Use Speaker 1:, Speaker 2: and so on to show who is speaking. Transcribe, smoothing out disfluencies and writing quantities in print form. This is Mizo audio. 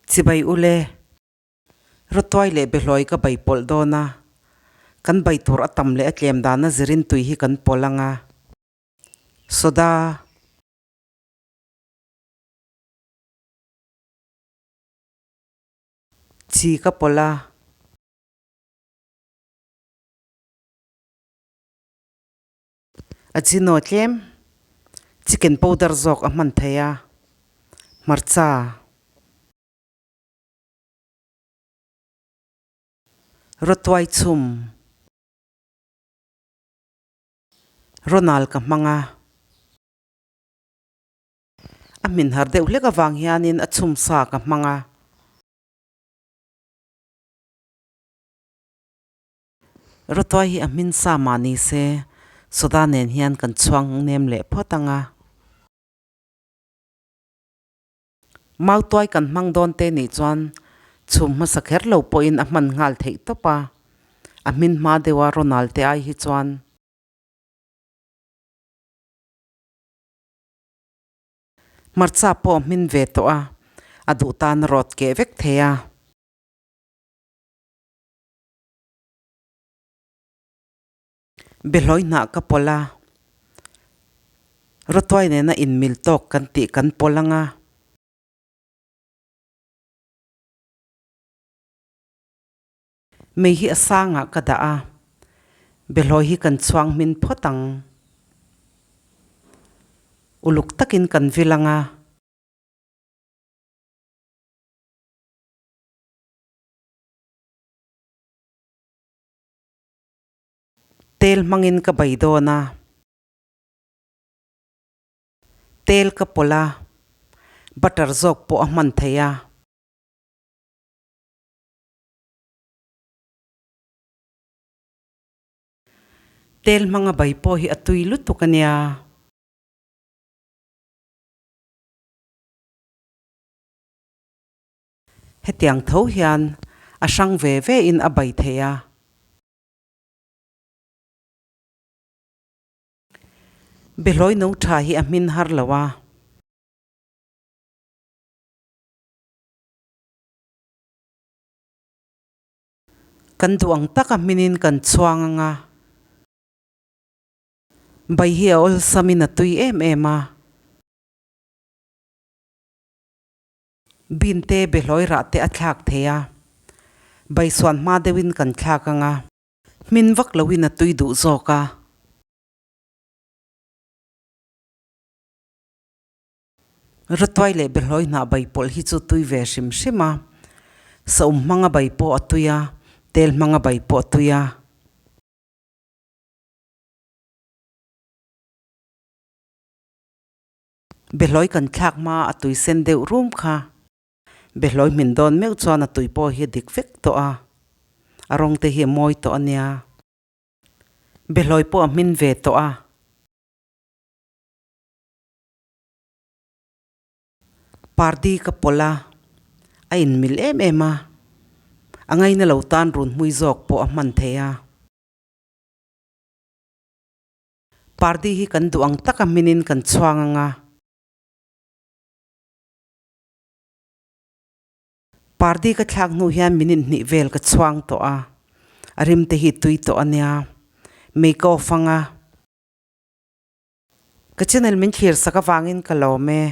Speaker 1: Chibai ule, rawtuai leh behlawi ka bai pawlh dawn a, kan bai tur a tam leh a tlem dana zirin tui hi kan pawlh ang a. Soda. Chi ka pawlh a. A chino tlem chicken powder zawk a hman thei a, hmarcha. Rawtuai chhum. Ronald ka hmang a. A hmin har deuh hlek avang hianin a chhum sa ka hmang a. Rawtuai hi a hmin sa mah ni se, soda nen hian kan chhuang nem leh phawt ang a. Mautuai kan hmang dawn te nih chuan chhum hmasa kher lo pawhin a hman nghal theih tawp a, a hmin hma deuha Ronald te ai hi chuan. Hmarcha pawh a hmin ve tawh a, a duh tan a rawt keh vek thei a. Behlawi hnah ka pawlh a, rawtuai nena inmil tawk kan tih kan pawlh ang a. Mei hi a sangah ka dah a, behlawi hi kan chhuang hmin phawt ang. Uluk takin kan vil ang a. Tel hmangin ka bai dawn a. Tel ka pawlh a, butter zawk pawh a hman thei a. Tel hmanga bai pawh hi a tui lutuk a nia. Hetiang tho hian a hrang ve ve in a bai thei a. Behlawi no tha hi a hmin har lo a. Kan duh ang taka hminin kan chhuang ang a. Bai hi a awlsamin a tui em em a. Bin te behlawi rah te a thlak thei a, baisuan hma deuhin kan thlak ang a. Hmin vak loin a tui duh zawk a. Rawtuai leh behlawi hnah bai pawlh hi chu tui ve hrim hrim a. Saum hmanga bai pawh a tui a, tel hmanga bai pawh a tui a. Behlawi kan thlak hma a tui sen deuh rum kha. Behlawi hmin dawn meuh chuan a tui pawh hi a dik vek tawh a, a rawng te hi a mawi tawh a nia. Behlawi pawh a hmin ve tawh a. Party ka pawlh a, a inmil em em a, a ngaina lo tan run hmui zawk pawh a hman thei a. Party hi kan duh ang taka hminin kan chhuang ang a. Party ka thlak hnu hian minute hnih vel ka chhuang tawh a, a rim te hi tui tawh a nia. Mei ka off ang a. Ka channel min thlir sak avangin ka lawm e.